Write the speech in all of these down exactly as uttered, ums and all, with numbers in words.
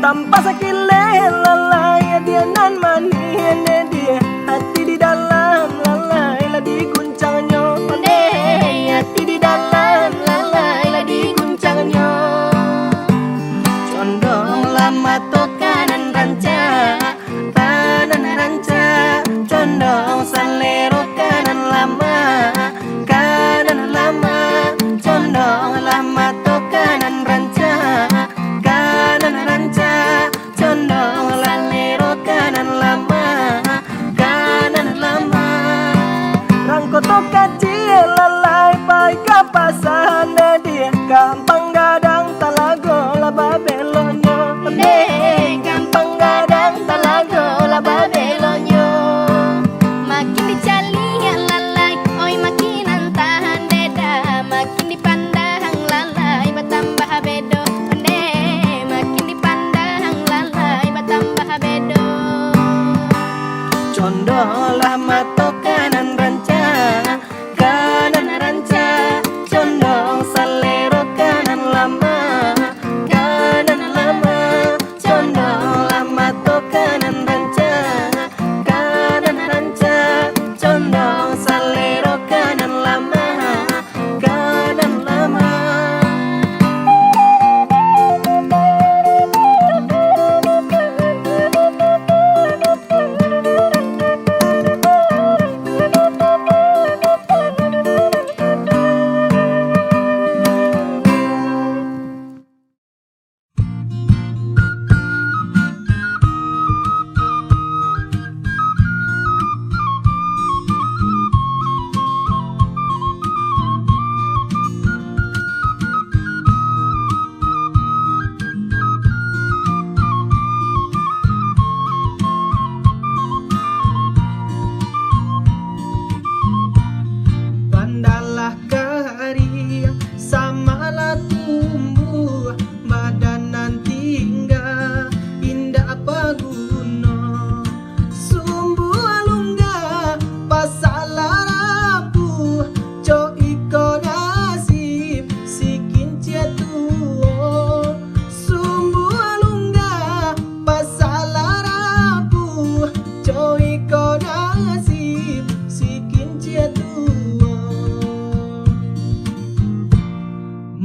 Tampak sakilek lalai, dia nan manih, deh, deh. Hati di dalam lalai lah diguncangnyo, deh. Hati di dalam lalai lah diguncangnyo. Condonglah mato ka nan rancak, ka nan rancak. Condong salero ka nan lamak, ka nan lamak. Condonglah mato ka nan rancak, ka nan rancak. Condong salero ka nan lamak, ka nan lamak. Rang Koto Kacik lalai pai ka pasa, deh, deh. Gampang Gadang Talago lah babeloknyo, deh. Gampang Gadang Talago lah babeloknyo. Makin dicaliak lalai, oi, makin antah beda. Makin dipandang lalai batambah bedo, ondeh. Makin dipandang lalai batambah bedo. Condonglah mato ka nan rancak, ka nan rancak. Condong salero ka nan lamak, ka nan lamak. Condonglah mato ka nan rancak, ka nan rancak. Condong salero ka nan lamak, ka nan lamak. Pandalah kariang, samalah tumbuah, badan nan tingga, indak baguno. Sumbuah lunggah, pasalah rapuah, cok iko nasib, si kincia tuo. Sumbuah lunggah, pasalah rapuah, cok iko nasib, si kincia tuo.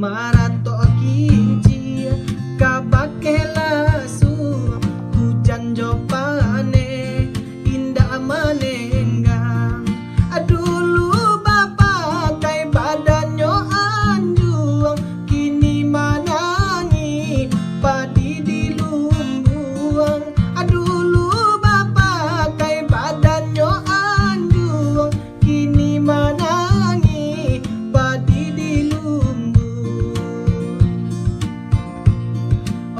Maratok kincia, kabake lasuang, hujan jo paneh, indak manenggang. Dulu bapakai badannyo anjuang, kini manangih padi di lumbuang. Dulu bapakai badannyo anjuang, kini manangih padi di lumbuang.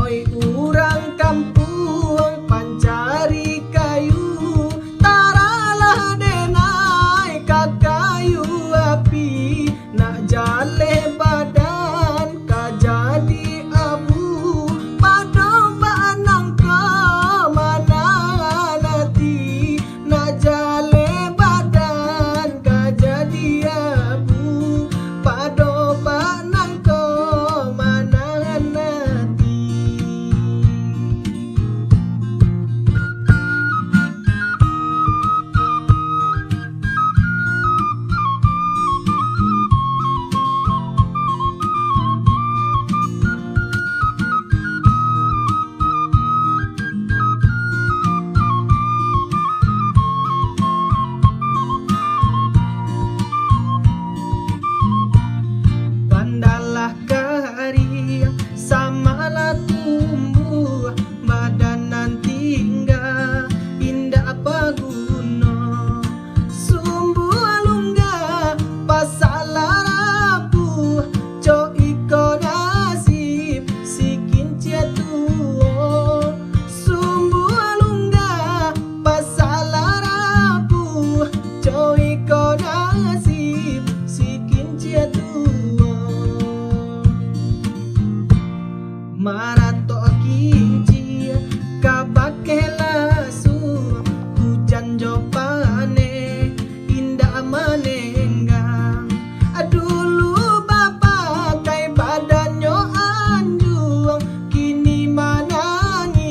Oi urang kampuang pancari kayu, taralah denai ka kayu api, nak jaleh badan ka jadi abu, pado bak nangko manahan ati. Nak jaleh badan ka jadi abu, pado bak nangko manahan ati. Pandalah kariang, samalah tumbuah, badan nan tingga, indak baguno. Sumbuah lunggah, pasalah rapuah, cok iko nasib, si kincia tuo. Sumbuah lunggah, pasalah rapuah, cok iko nasib, si kincia tuo. Maratok kincia, kabake lasuang, hujan jo paneh, indak manenggang. Dulu bapakai badannyo anjuang, kini manangih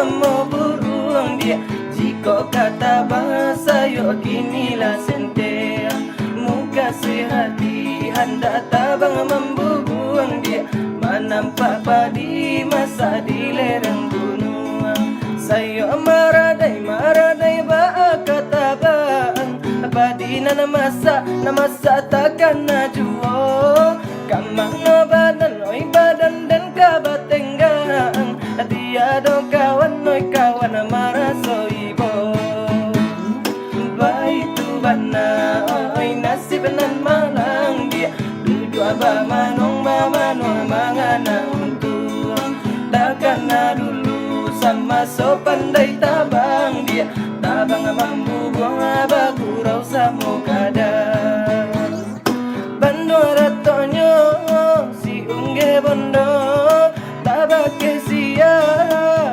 Samo buruang diak, jikok ka tabang, sayok kini lah senteh. Mukasuik hati handak tabang mambubuang diak, manampak padi masak di lereng gunuang. Sayok maradai-maradai baa ka tabang, padi nan masak, nan masak takana juo. Ka mano badan, oi badan den ka batenggang, tiado kawan, oi kawan maraso ibo. Baitu bana, oi nasib nan malang diak, duduak bamanuang-bamanuang mangana untuang. Takana dulu samaso pandai tabang diak, tabang mambubuang bagurau samo kada. Banduang ratonyo si Unggeh Bondo, tabakeh sia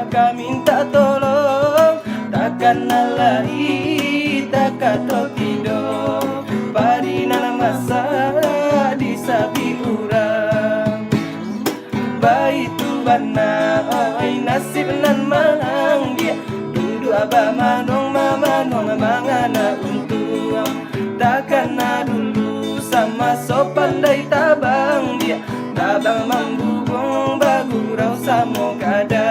ka mintak tolong, takana lai takato tido, padi nan masak di sabi urang. Baitu bana, oi nasib nan malang diak, duduak bamanuang-mamanuang mangana untuang. Takana dulu samaso pandai tabang diak, tabang mambubuang bagurau samo kada.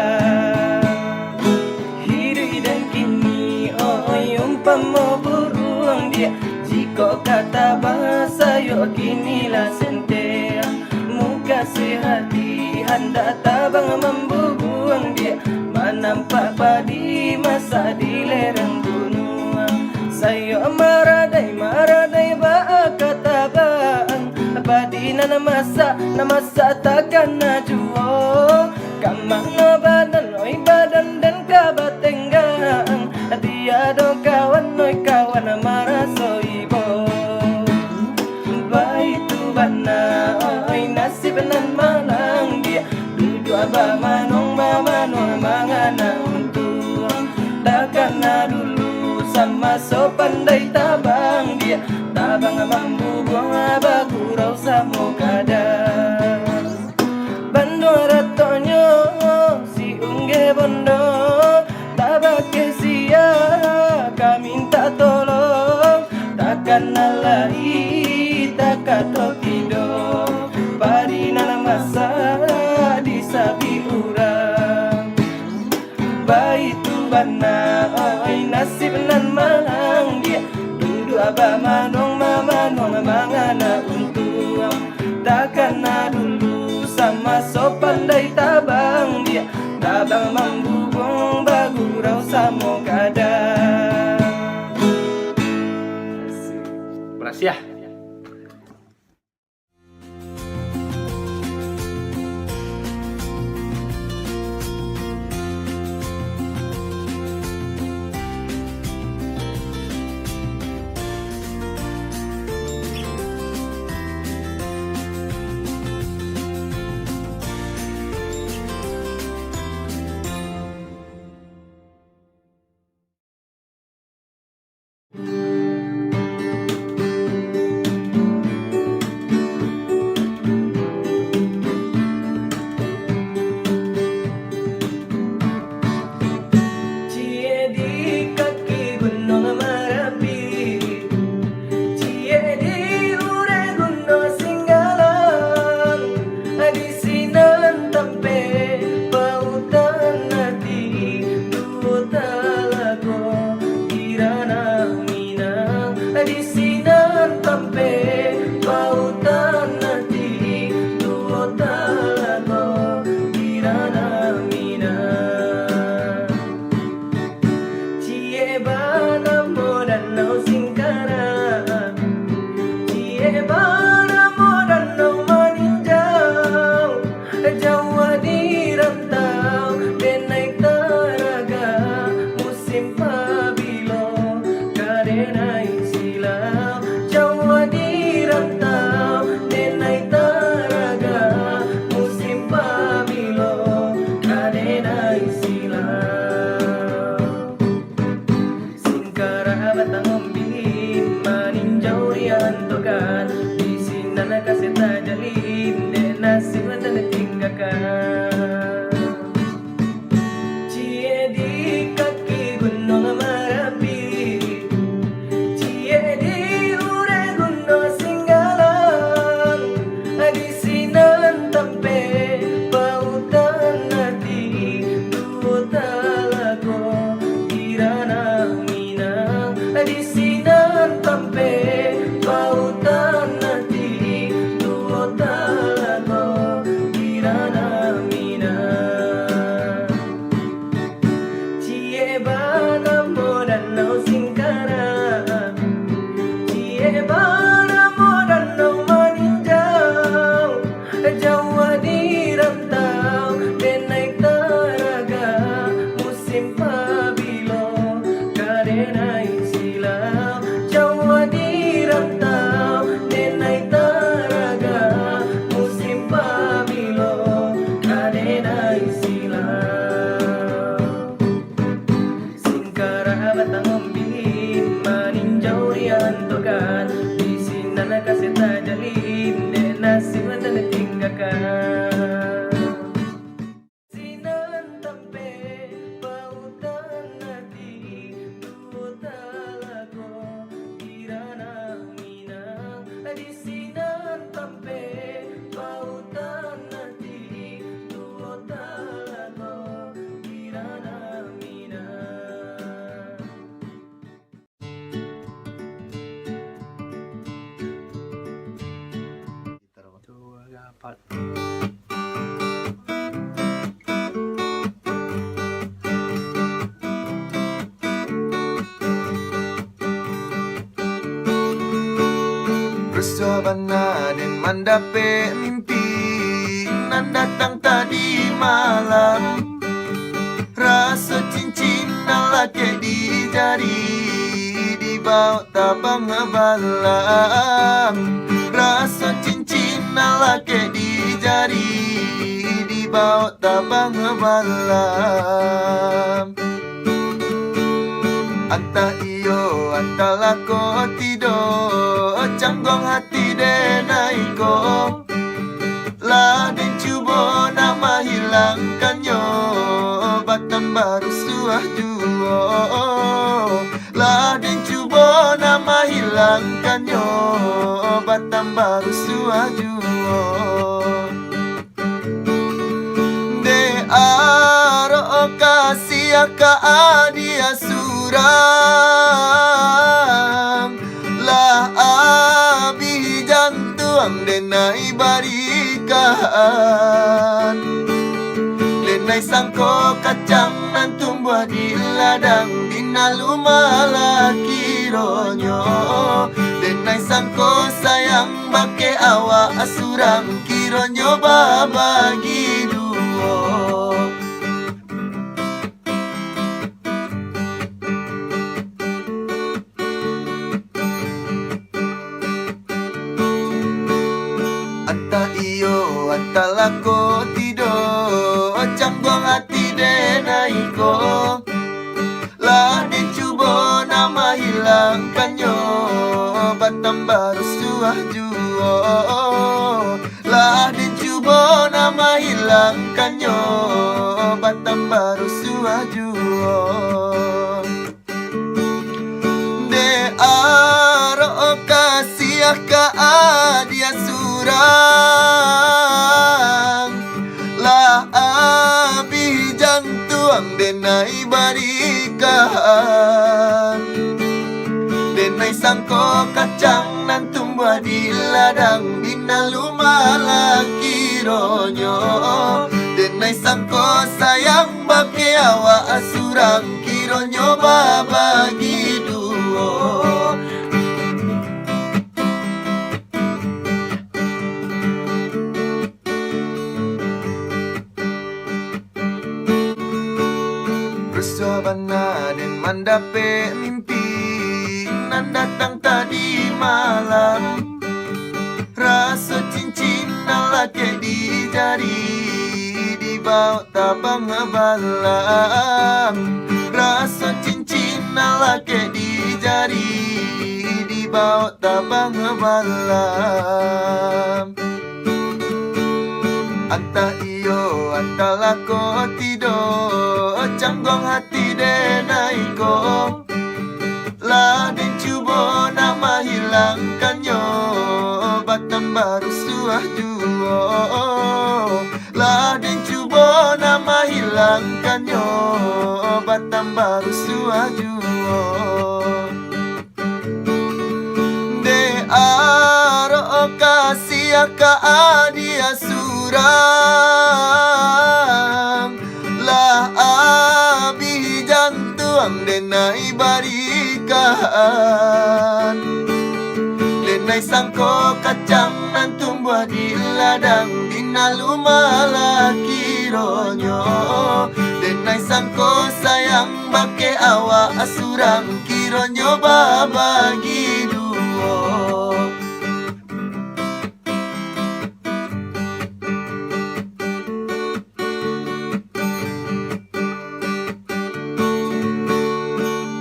Hiduik den kini, oi umpamo buruang diak, jikok ka tabang, sayok kini lah senteh. Mukasuik hati handak tabang mambubuang diak, manampak padi masak di lereng gunuang. Sayok maradai-maradai baa ka tabang, padi nan masak, nan masak takana juo. Ka mano badan, oi badan den ka batenggang, tiado kawan, oi kawan maraso ibo. Baitu bana, oi nasib nan malang diak, duduak bamanuang-bamanuang mangana untuang. Takana dulu samaso pandai tabang diak, tabang mambubuang bagurau samo kada. Banduang ratonyo si Unggeh Bondo, tabakeh sia ka mintak tolong, takana lai takato tido, padi nan masak di sabi urang. Baitu bana, oi nasib nan malang diak, duduak bamanuang-mamanuang mangana untuang. Takana dulu samaso pandai tabang diak, tabang mambubuang bagurau samo kada. Barasiah. Sinan tampek pautan ati, duo talago di ranah Minang. Ciek banamo Danau Singkarak, ciek banamo Danau Maninjau. Jauah di rantau, denai taragak, musim pabilo ka denai silau. Jauah di rantau, denai taragak, musim pabilo ka denai silau. Singkarak batang ombin, Maninjau diantokan, di sinan ka se tajalin, dek nasib nan ditinggakan. Sinan tampek pautan ati, duo talago di ranah Minang. Di sinan tampek pautan ati, duo talago di ranah Minang. Rusuah bana den mandapek mimpi nan datang tadi malam. Raso cincin nan lakek di jari, dibawok tabang balam. Raso cincin nan lakek di jari, dibawok tabang balam. Antah iyo, antah lah ko tido, cangguang hati denai ko. Lah den cubo nak mahilangkannyo, batambah rusuah juo. Lah den cubo nak mahilangkannyo, batambah rusuah juo. Dek arok kasiah ka adia surang, lah abih jantuang denai barikan. Denai sangko kacang nan tumbuah di ladang, binalu malah kironyo. Denai sangko sayang bakeh awak surang, kironyo babagi duo. Antah iyo, antah lah ko tido, cangguang hati denai ko. Lah den cubo nak mahilangkannyo, batambah rusuah juo. Lah den cubo nak mahilangkannyo, batambah rusuah juo. Dek arok kasiah ka adia surang, lah abih jantuang denai barikan. Denai sangko kacang nan tumbuah di ladang, binalu malah kironyo. Denai sangko sayang bakeh awak surang, kironyo babagi duo. Rusuah bana den mandapek mimpi nan datang tadi malam. Raso cincin nan lakek di jari, dibawok tabang balam. Raso cincin nan lakek di jari, dibawok tabang balam. Antah iyo, antah lah ko tido, cangguang hati denai ko. Lah den cubo nak mahilangkannyo, batambah rusuah juo. Lah den cubo nak mahilangkannyo, batambah rusuah juo. Ka adia surang, lah abih jantuang denai barikan. Denai sangko kacang nan tumbuah di ladang, bina lumah lah kironyo. Denai sangko sayang bakeh awak surang, kironyo babagi duo.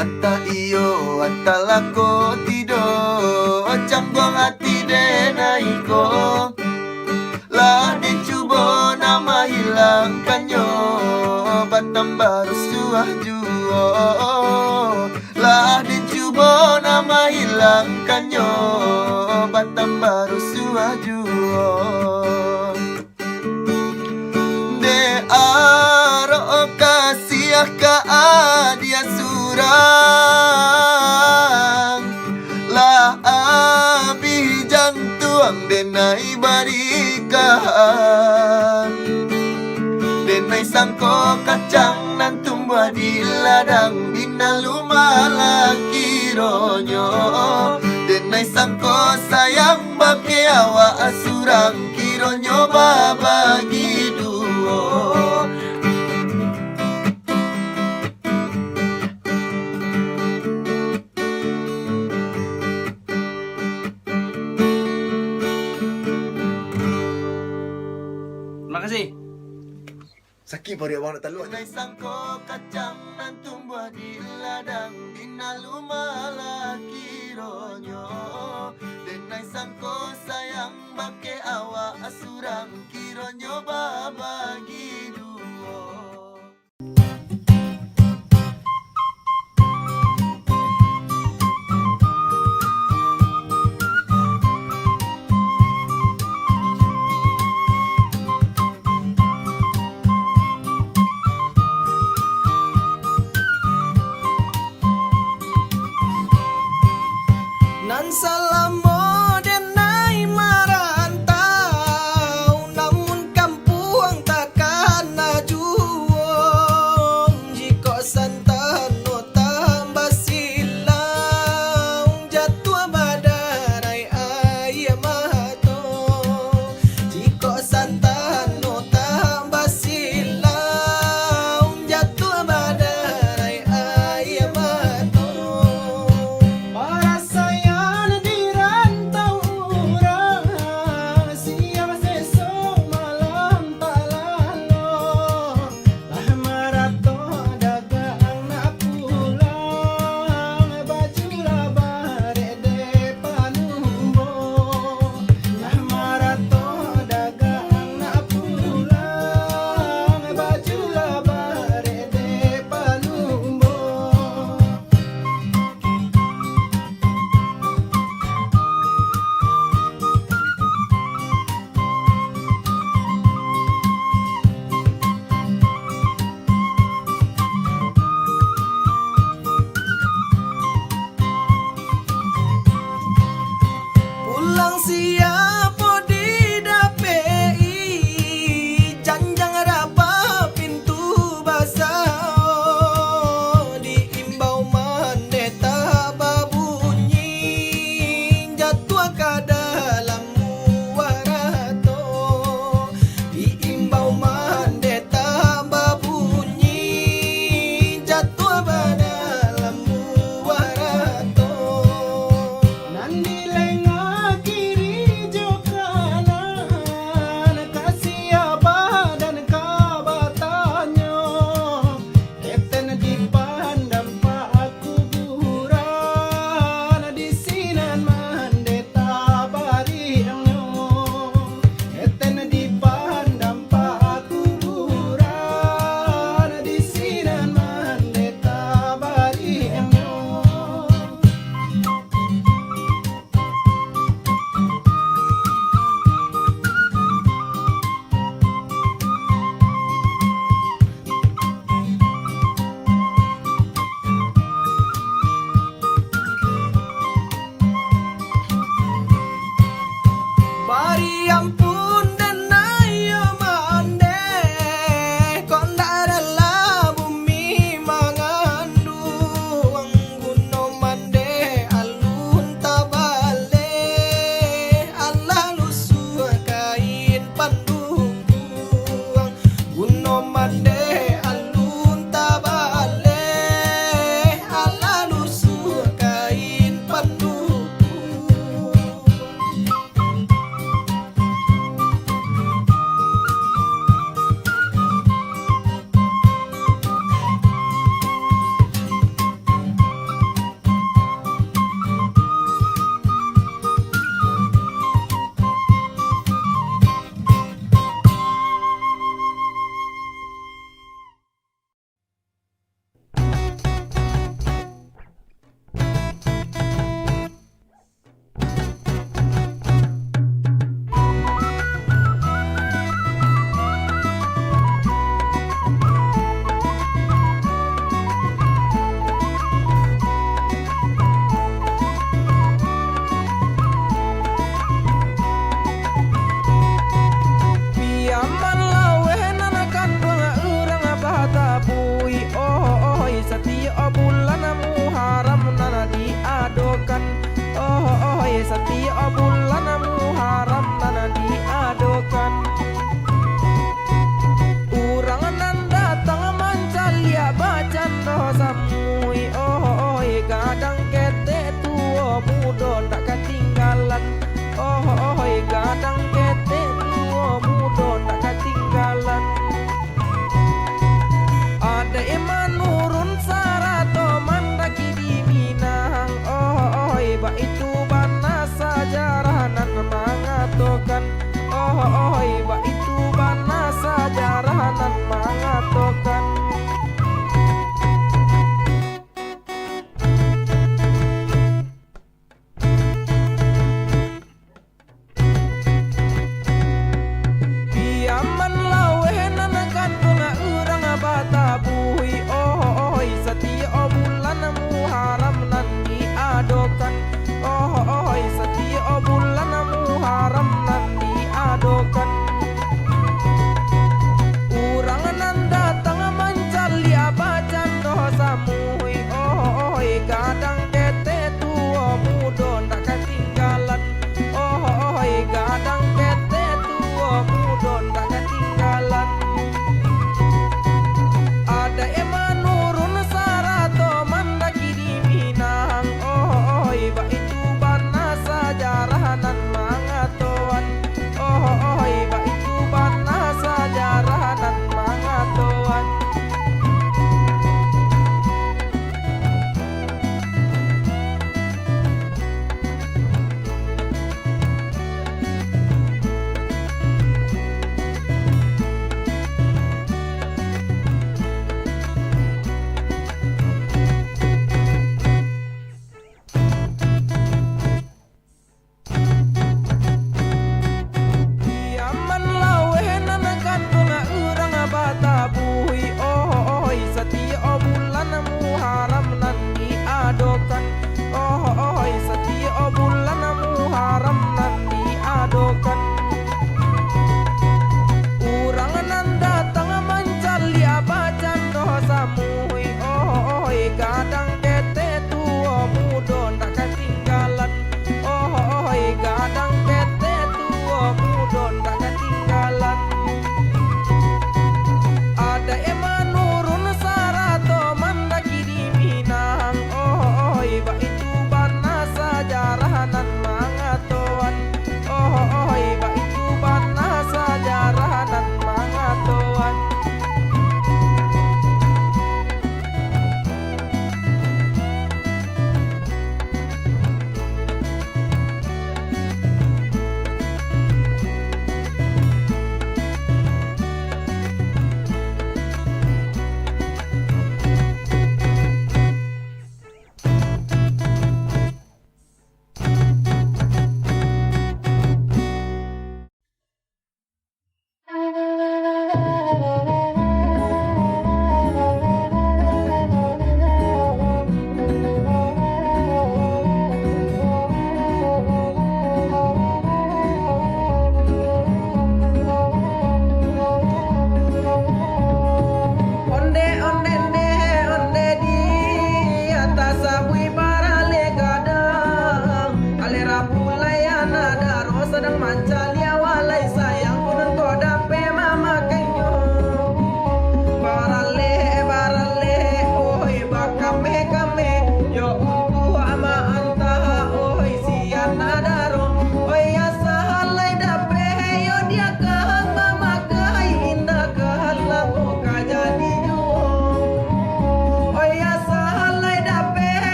Antah iyo, antah lako tido, cangguang ati denai ko. Lah den cubo nak mahilangkannyo, batambah rusuah juo. Lah den cubo nak mahilangkannyo, batambah rusuah juo. Dek arok kasiah ka adia surang, lah abih jantuang denai barikan. Denai sangko kacang nan tumbuah di ladang, bina lumah lah kironyo. Denai sangko sayang bakeh awak surang, kironyo babagi duo. Terima kasih. Sakik paruik abang nak taluak. Denai sangko kacang nan tumbuah di ladang, bina lumah lah kironyo. Denai sangko sayang bakeh awak surang, kironyo babagi duo. Nan salamo denai marantau, namun kampuang takana juo. Jikok santan no tambah silau, jatuah badarai aia mato. Jikok santan no tambah silau, jatuah badarai aia mato. Parasaian dira Oh, oh, eh, satiok bulan Muharram nan diadokan. Urang nan datang mancaliak bacando samuik. Oh, oh, eh, gadang ketek tuo mudo ndak katinggalan. Oh, oh, eh, gadang ketek tuo mudo ndak katinggalan. Adaik manurun sarato mandaki di Minang. Oh, oh, eh, baitu bana sajarah nan mangatokan. Oh, oh, eh, baitu bana sajarah nan mangatokan. Piaman laweh nan kanduang urang batabuih. Oh, oh, eh, satiok bulan Muharram nan diadokan. Oh,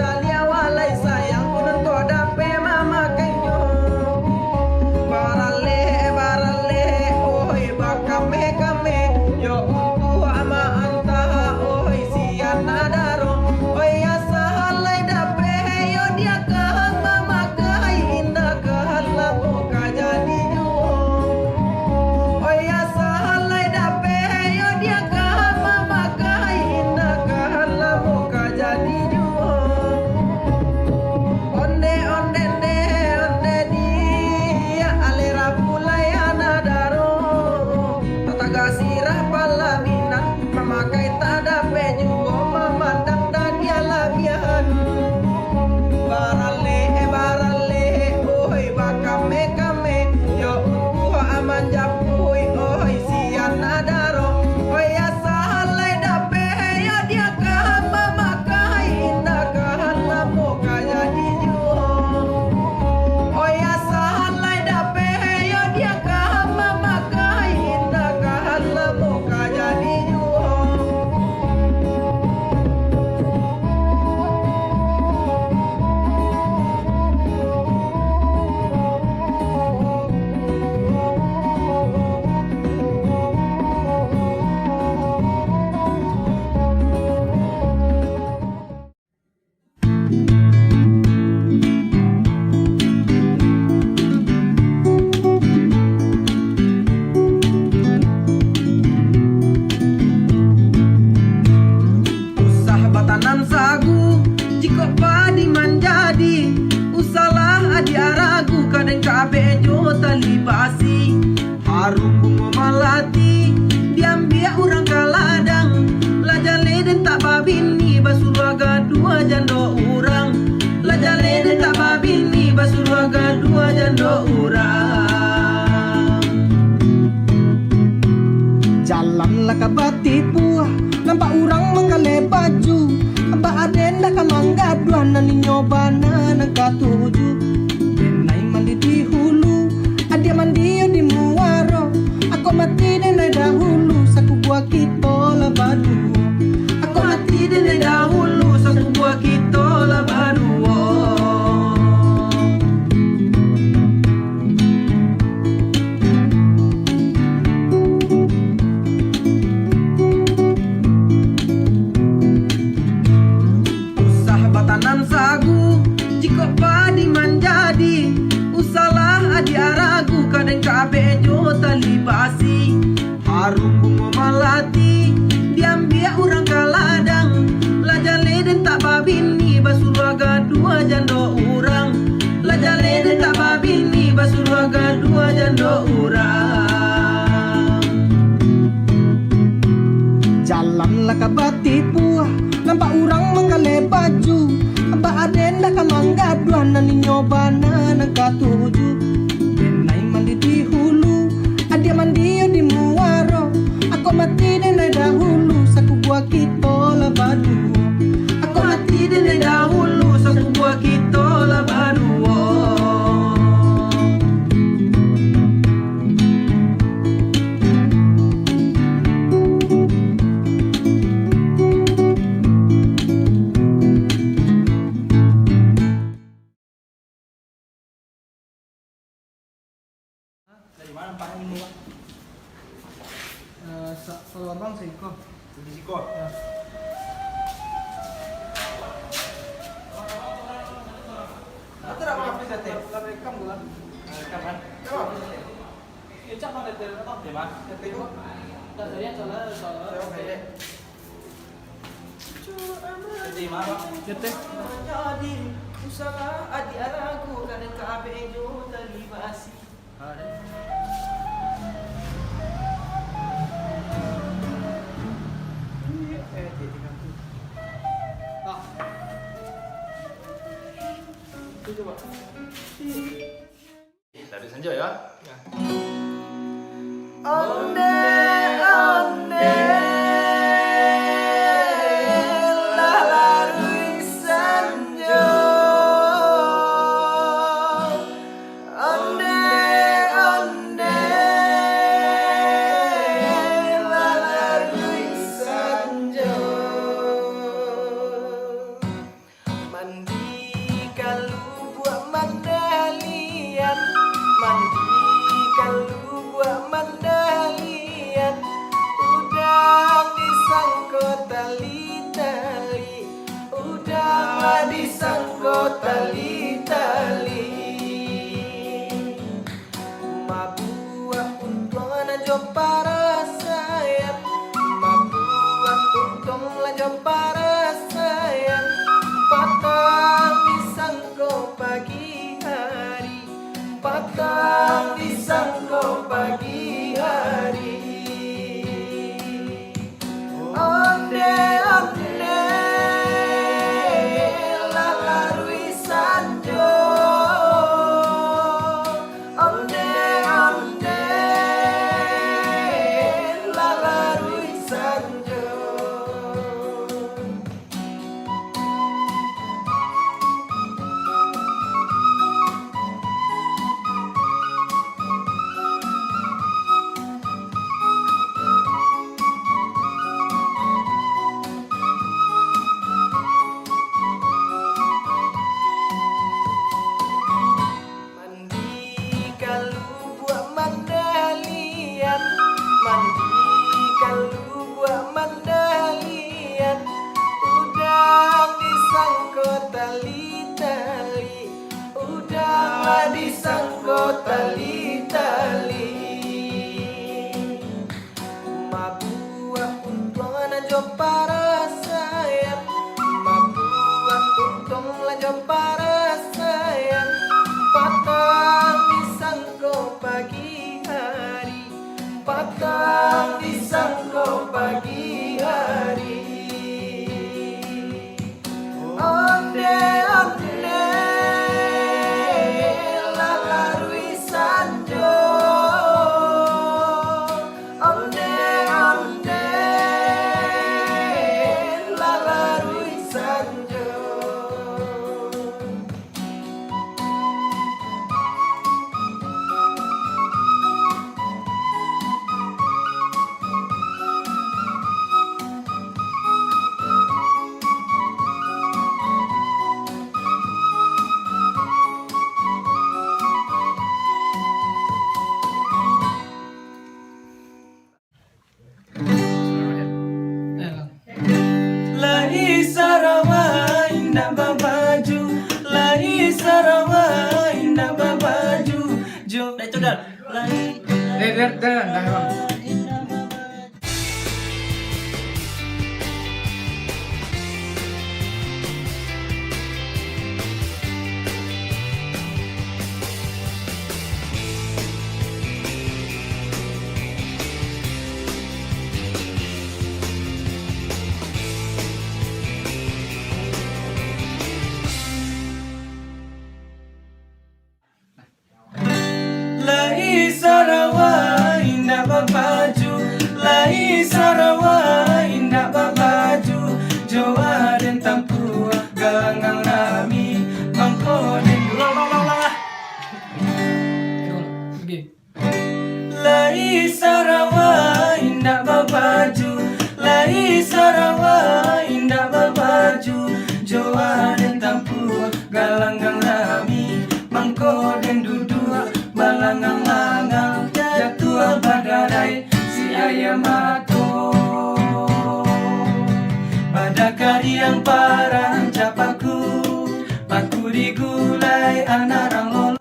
Daliah walai sayang, ulun ko dapek mamakainyo. Baralek, baralek, oi, bakameh-kameh, yo untuak maantah, oi, si anak daro. Oi, asa lai dapek, yo diakahan mamakai, indak kahan lamo ka jadi juo. Oi, asa lai dapek, yo diakahan mamakai, indak kahan lamo ka jadi juo. Onde, onde, nde, onde di, alera pulai anak daro. Tatagak sirah palaminan, mamakai tak dapek juo, mamandang dadiah labiahan. Baralek, baralek, oi, bakameh-kameh, yo untuak manjapuik, oi, si anak daro. Oi, asa lai dapek, yo diakahan mamakai, indak kahan lamo ka jadi juo. Oi, asa lai dapek, yo diakahan mamakai, indak kahan lamo ka jadi juo. Usah batanam sagu, jikok padi manjadi. Usahlah adiak ragu, kadang kabek jo tali basi. Harum bungo malati, diambiak urang ka ladang. Lah jaleh den tak babini, basuruah gaduah jando urang. Lah jaleh den tak babini, basuruah gaduah jando urang. Jalan lah ka batipuah, nampak urang manggaleh baju. Baa den dak ka manggaduah, nan inyo bana nan katuju. Denai mandi di hulu, adiak mandi yo di muaro. Ako mati denai dahulu, sakubua kito lah baduo. Ako mati denai dahulu, sakubua kito lah baduo. Usah batanam sagu, jikok padi manjadi. Usahlah adiak ragu, kadang kabek jo tali basi. Harum bungo malati, diambiak urang ka ladang. Lah jaleh den tak babini, basuruah gaduah jando urang. Lah jaleh den tak babini, basuruah gaduah jando urang. Jalan lah ka batipuah, nampak urang manggaleh baju. Baa den dak ka manggaduah, nan inyo bana nan katuju. Denai mandi di hulu, adiak mandi yo di muaro. Ako mati denai dahulu, sakubua kito lah baduo. Ako mati denai dahulu, sakubua kito lah baduo. Dari mana ampaknyo ini, Bang? Eh, sa-, kalau abang saiko. Di siko? Ya. Ada tak apa-apa, Teh? Rekam, Bang. Rekam, kan? Ya, Bang. Iyo, cak mano tu, Bang? Di ma? Di ma? Dah, saya cak lah, cak lah. Di ma, Bang? Iyo, Teh. Jadi, usaha adiak ragu, kadang kabek jo tali basi. Ah, dah. Iyo, eh, Teh, tinggal tu. Ah. Tu coba. Dari Sanjo, ya. Ya. Onde, onde, lah laruih sanjo. Onde, onde, lah laruih sanjo. Kalu buak mandalian, mandi kalu buak mandalian, udang disangko tali-tali, udang lah disangko tali-tali. Mabuak untuang nan jo parasaian, mabuak untuang nan jo parasaian, patang disangko pagi hari, patang disangko pagi hari. Onde, onde, lah laruih sanjo. Onde, onde, lah laruih sanjo. Mandi kalu buak mandalian, mandi kalu buak mandalian, udang disangko tali-tali, udang lah disangko tali-tali. Mabuak untuang nan jo parasaian, mabuak untuang nan jo parasaian, patang disangko pagi hari, patang disangko pagi hari. Onde, onde, lah laruih sanjo. Onde, onde, lah laruih sanjo. Lai sarawa indak babaju, lai sarawa indak babaju. Jo, dah itu dah. Lai. Eh, dah, dah, dah, dah. Lai sarawa indak babaju, lai sarawa indak babaju, jo aden tampuak galanggang rami, mangko den. Lai sarawa indak babaju, lai sarawa indak babaju, jo aden tampuak galanggang rami, mangko den duduak balanggang-langgang, jatuah badarai si aia mato. Badakariang parancak paku, paku digulai anak rang lolo.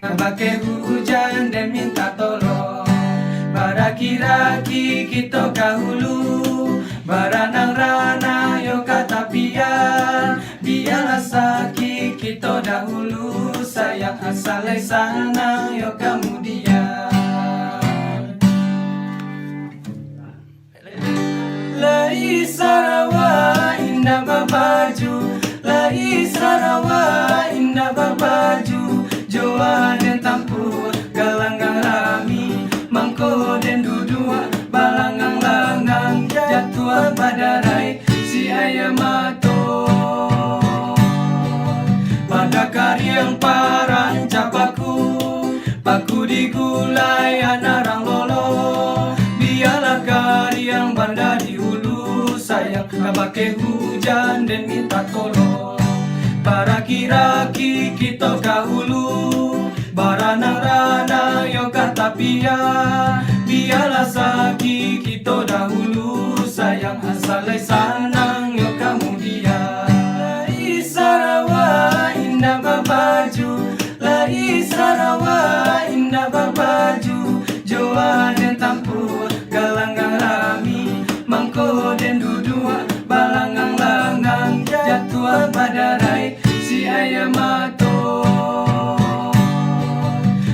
Bakeh ujan den mintak tolong, baraki-raki kito ka hulu, baranang-ranang yo ka tapian, bialah sakik kito dahulu, sayang asa lai sanang yo kamudian. Lai sarawa indak babaju, lai sarawa indak babaju, jo aden tampuak galanggang rami, mangko den duduak balanggang-langgang, jatuah badarai si aia mato. Badakariang parancak paku, paku digulai anak rang lolo, bialah kariang banda di hulu, sayang, ka bakeh hujan den minta tolong. Baraki-raki kito ka hulu, baranang-ranang yo ka tapian. Bialah sakik kito dahulu, sayang, asal lai sanang yo kamudian. Lai sarawa indak babaju, lai sarawa indak babaju, jo aden tampuah galanggang rami, mangko den duduak balanggang-langgang, jatuah badarai si aia mato.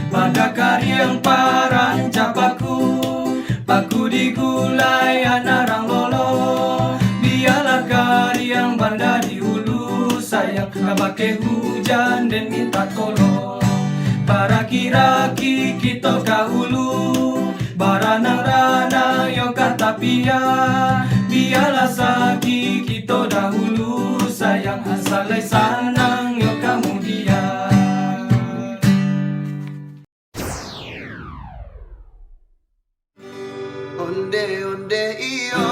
Pada kariang parancak paku, paku digulai anak rang lolo. Bialah kariang banda di hulu, sayang, ka bakeh hujan den minta tolong. Baraki-raki kito ka hulu, baranang-ranang yo ka tapian. Bialah sakik kito dahulu, sayang, asal lai sanang yo kamudian. Onde-onde iyo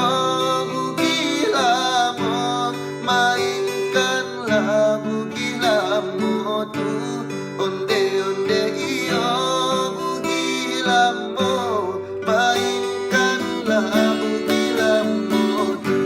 Bugih Lamo, mainkanlah Bugih Lamo tu. Onde-onde iyo Bugih Lamo, mainkanlah Bugih Lamo tu.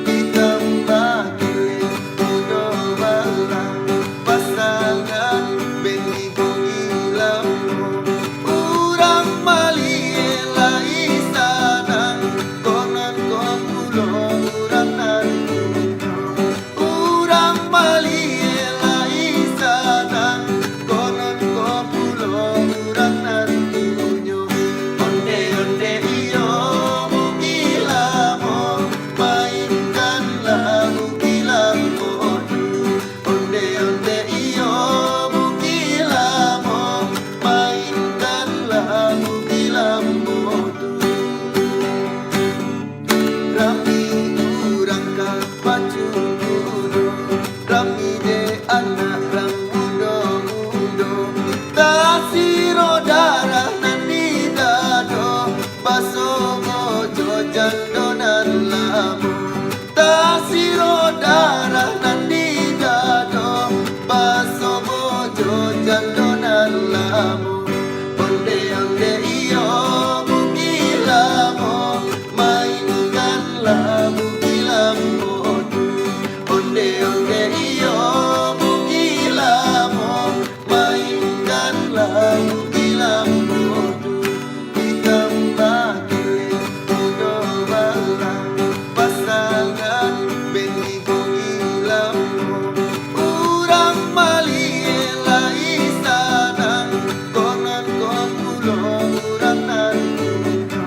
Ikam bagiling mudo balang, pasangan beni Bugih Lamo. Urang malie lai sanang, konon ko pulo urang nan tunyo. Urang malie lai sanang, konon ko pulo urang nan tunyo. Onde-onde iyo Bugih Lamo, mainkanlah Bugih Lamo tu. Onde-onde iyo Bugih Lamo, mainkanlah Bugih Lamo tu. Rami urang ka pacukudo, rami dek anak rang mudo-mudo. Tasiro darah nan di dado, basobo jo jando nan lamo. Tasiro darah nan di dado, basobo jo jando nan lamo. Onde-onde iyo Bugih Lamo, mainkanlah Bugih Lamo tu. Onde-onde iyo Bugih Lamo, mainkanlah Bugih Lamo tu. Ikam bagiling mudo balang, pasangan beni Bugih Lamo. Urang malie lai sanang, konon ko pulo urang nan tunyo.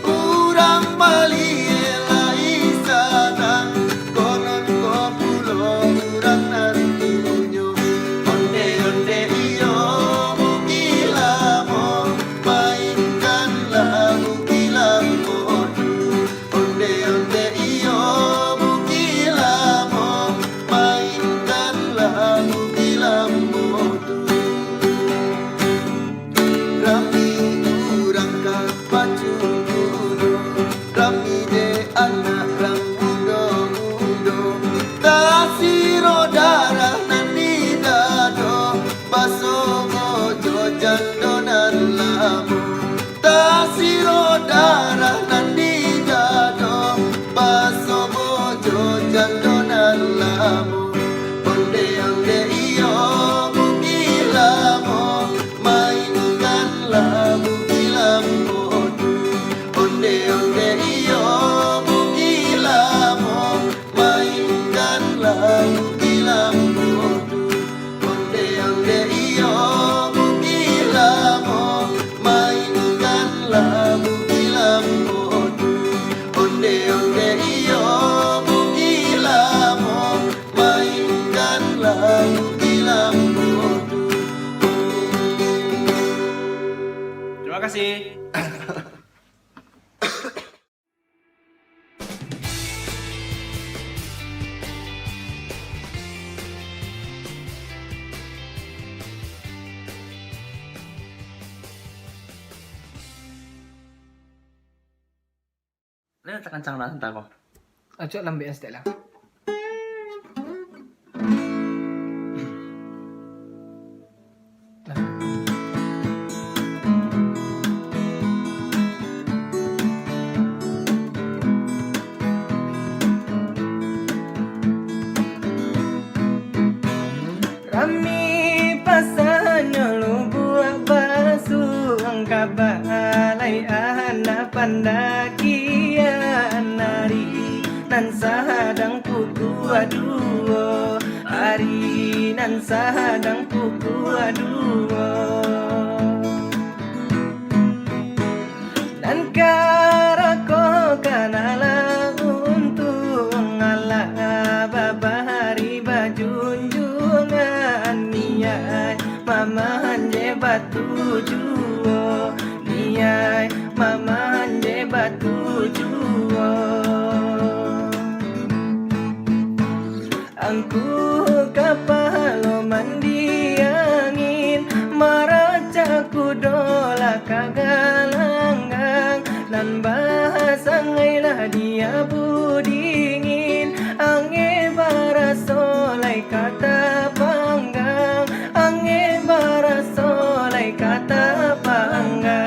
Urang malie lai sanang, konon ko pulo urang nan tunyo. Onde-onde iyo Bugih Lamo, mainkanlah Bugih Lamo tu. Onde-onde iyo Bugih Lamo, mainkanlah Bugih Lamo tu. Rami urang ka pacukudo, rami dek anak rang mudo-mudo. Tasiro darah nan di dado, basobo jo jando nan lamo. Tasiro darah nan di dado, basobo jo jando nan lamo. Onde-onde iyo Bugih Lamo, mainkanlah Bugih Lamo tu. Onde-onde iyo Bugih Ni tak kancang lah, entah ko. Acok lambek saketek lah. Rami pasannyo lubuak basuang, ka balai anak pandakian, ari nan sadang pukua duo, ari nan sadang pukua duo. Nan karako kanalah untuang, alah babari bajunjuangan, niai mamanje batu juo, niai mamanje batu juo. Angku kapalo mandi angin, maraca kudo lah ka galanggang, nan basangai lah di abu dingin, angin baraso lai ka tapanggang, angin baraso lai ka tapanggang.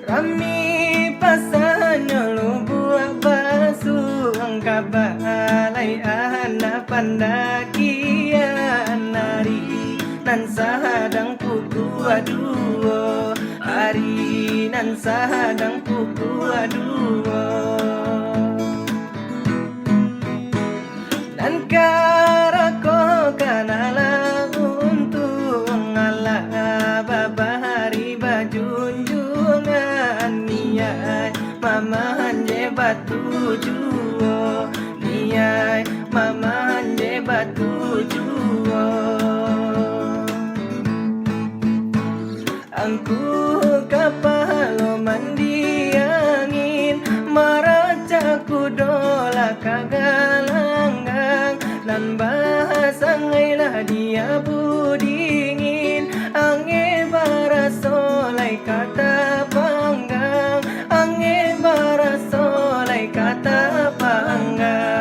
Rami pasannyo lubuak basuang, ka balai anak pandakian, ari nan sadang pukua duo, ari nan sadang pukua duo. Nan karako kanalah untuang, alah babari bajunjuangan, niai mamanje batu juo, niai mamanje batu juo. Angku kapalo mandi angin, maraca kudo lah ka galanggang, nan basangai lah di abu dingin, angin baraso lai ka tapanggang, angin baraso lai ka tapanggang.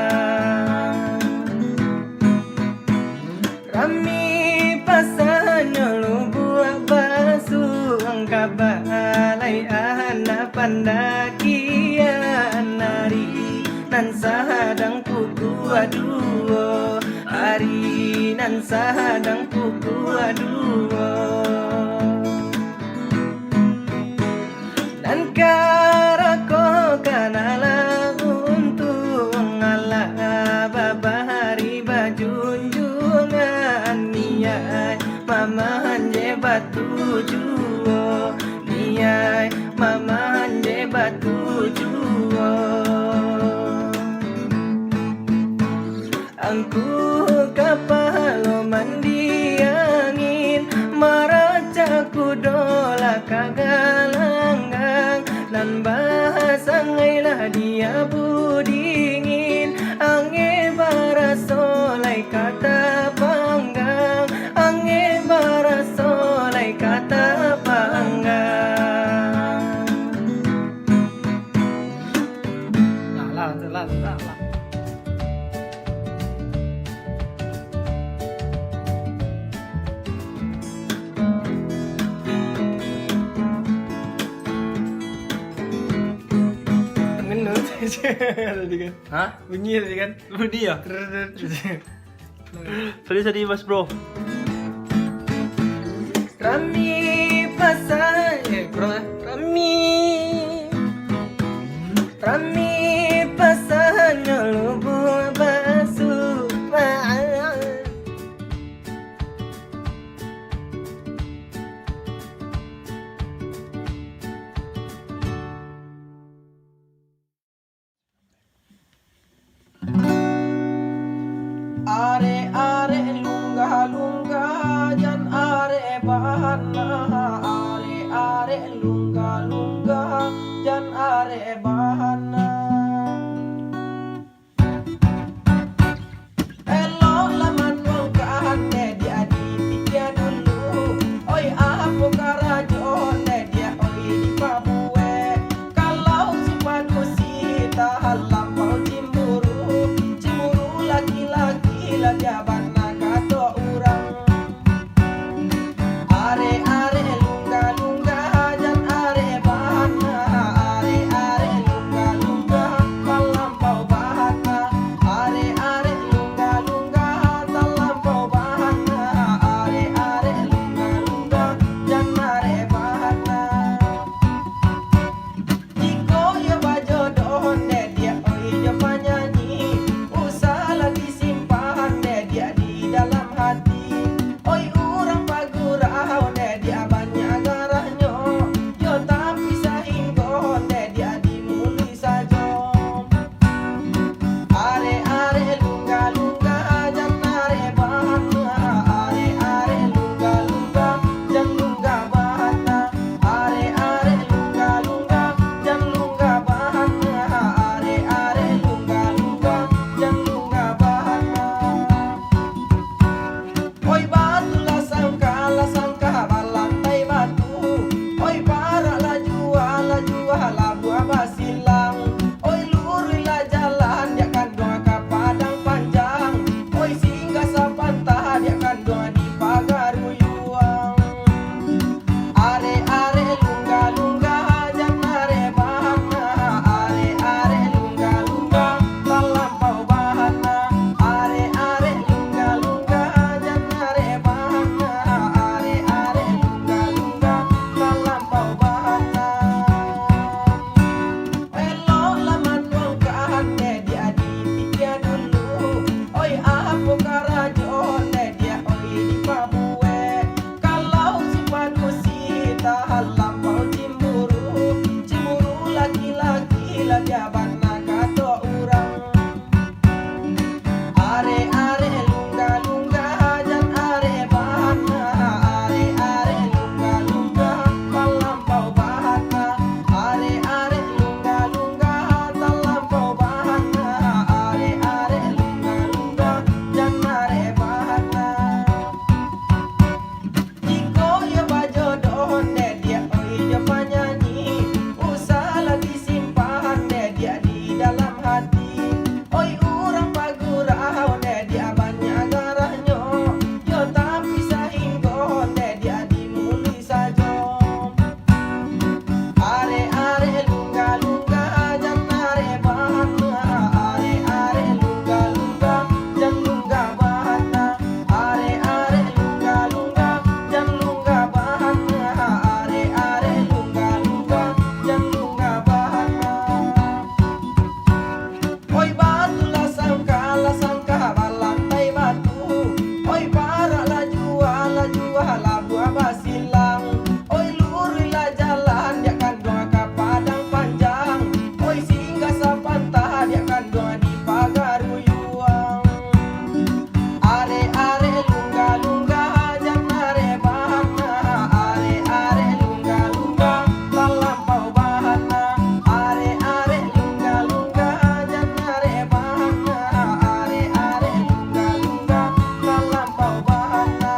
Rami pasannyo lubuak basuang, ka balai anak pandakian, ari nan sadang pukua duo, ari nan sadang pukua duo. Nan karako kanalah untuang, alah babari bajunjuangan, niai mamanje batu juo, niai mamanje batu juo. Angku kapalo mandi angin, maraca kudo lah ka galanggang, nan basangai lah di abu dingin, angin baraso lai ka tapanggang, angin baraso lai ka tapanggang. Lah, lah, lah, lah, lah. Tadi kan? Hah? Bunyi tadi kan? Bunyi ya? Trrrr. Sorry, sorry, Mas Bro. Rami pasannyo, eh, kurang, eh. Rami. Rami pasannyo lubuak basuang. Arek-arek lunggah-lunggah, jan arek bahana. Arek-arek lunggah-lunggah, jan arek bahana. Eloklah manuangkan, dek diak dipikia dulu. Oi, apo karajo, dek diak, oi, dipabu. Dia bana kato urang. Arek-arek lungga-lungga, jan arek bana. Arek-arek lungga-lungga, talampau bana. Arek-arek lungga-lungga, talampau bana. Arek-arek lungga-lungga, jan arek bana. Jikok iyo bajodoh, ndeh diak, oi, jo panyanyi, usahlah disimpan, ndeh diak, di dalam hati. Oi, urang pagurau, ndeh diak, banyak garahnyo, yo tapi sahinggo, ndeh diak, di muluik sajo. Arek-arek lungga-lungga, jan arek bana. Arek-arek lungga-lungga, jan lungga bana. Arek-arek lungga-lungga, jan lungga bana. Arek-arek lungga-lungga, jan lungga bana. Oi, batu lah sangka, lah sangka balantai batu. Oi, parak lah jua, lah jua labuah basilang. Oi, luruih lah jalan, diak kanduang ka Padang Panjang. Oi, singgah sapantah, diak kanduang di Pagaruyuang. Arek-arek lungga-lungga, jan arek bana. Arek-arek lungga-lungga, talampau bana. Arek-arek lungga-lungga, jan arek bana. Arek-arek lungga-lungga, talampau bana.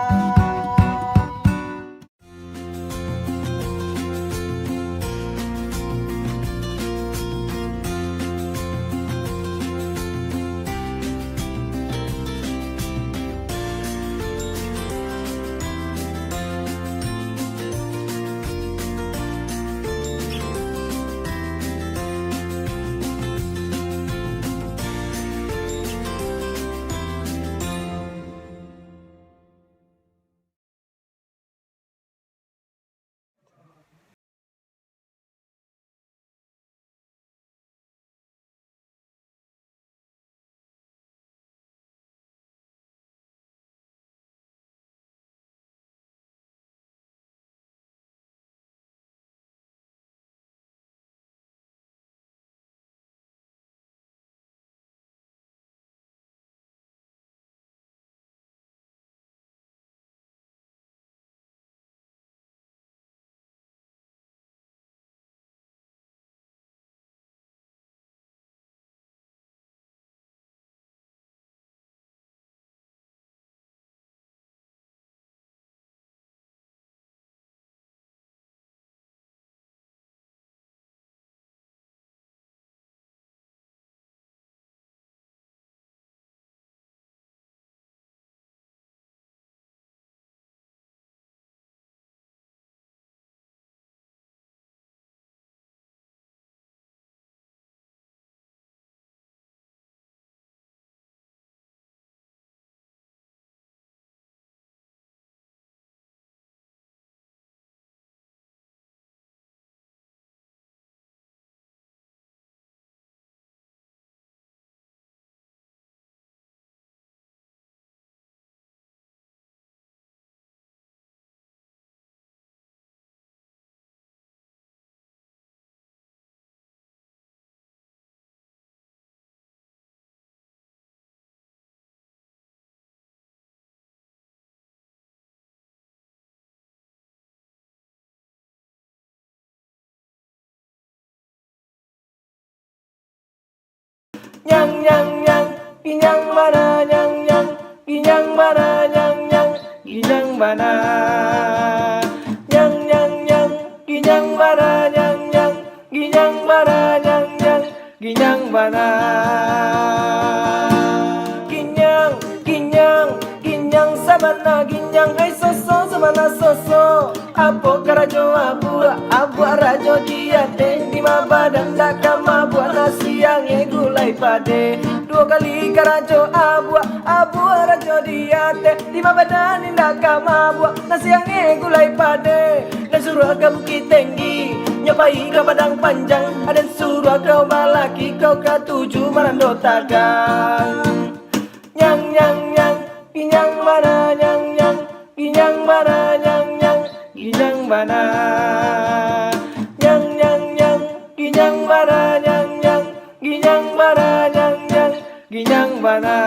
Nyang, nyang, nyang, ginyang bana, nyang, nyang, ginyang bana, nyang, nyang, ginyang bana. Nyang, nyang, nyang, ginyang bana, nyang, nyang, ginyang bana, nyang, nyang, ginyang bana. Ginyang, ginyang, ginyang sabana, ginyang ai soso, sabana soso. Apo karajo abuak, abuak rajo di ateh, dima badan dak ka mabuak, nasi angin gulai padeh. Duo kali karajo abuak, abuak rajo di ateh, dima badan indak ka mabuak, nasi angin gulai padeh. Nan suruah ka Bukittinggi, nyo pai ka Padang Panjang, aden suruah kau balaki, kau katuju marando tagak. Nyang, nyang, nyang, ginyang bana, nyang, nyang, ginyang bana, nyang, nyang, ginyang bana. Nyang, nyang, nyang, ginyang bana, nyang, nyang, Ginyang bana, nyang, nyang, ginyang bana.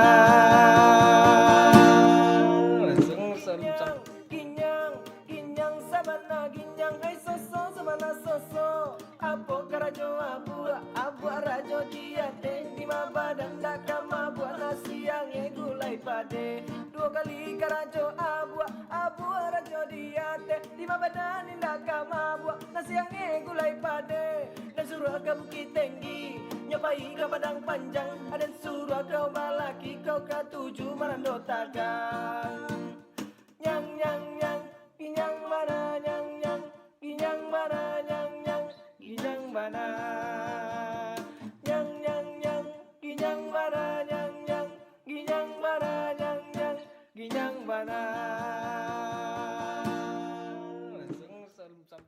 Langsung sam-, sam- Ginyang, ginyang sabana, ginyang ai soso, sabana soso. Apo karajo abuak, abuak rajo di ateh. Dima badan dak ka mabuak, nasiangnyo gulai padeh. Duo kali karajo abuak, abuak rajo di ateh. Dima badan indak ka mabuak, nasiangnyo gulai padeh. Nan suruah ka Bukittinggi, nyo pai ka Padang Panjang. Aden suruah kau balaki, kau katuju marando tagang. Nyang, nyang, nyang, ginyang bana, nyang, nyang, ginyang bana, nyang, nyang, ginyang bana. Nyang, nyang, nyang, ginyang bana, nyang, nyang, ginyang bana, nyang, nyang, ginyang bana.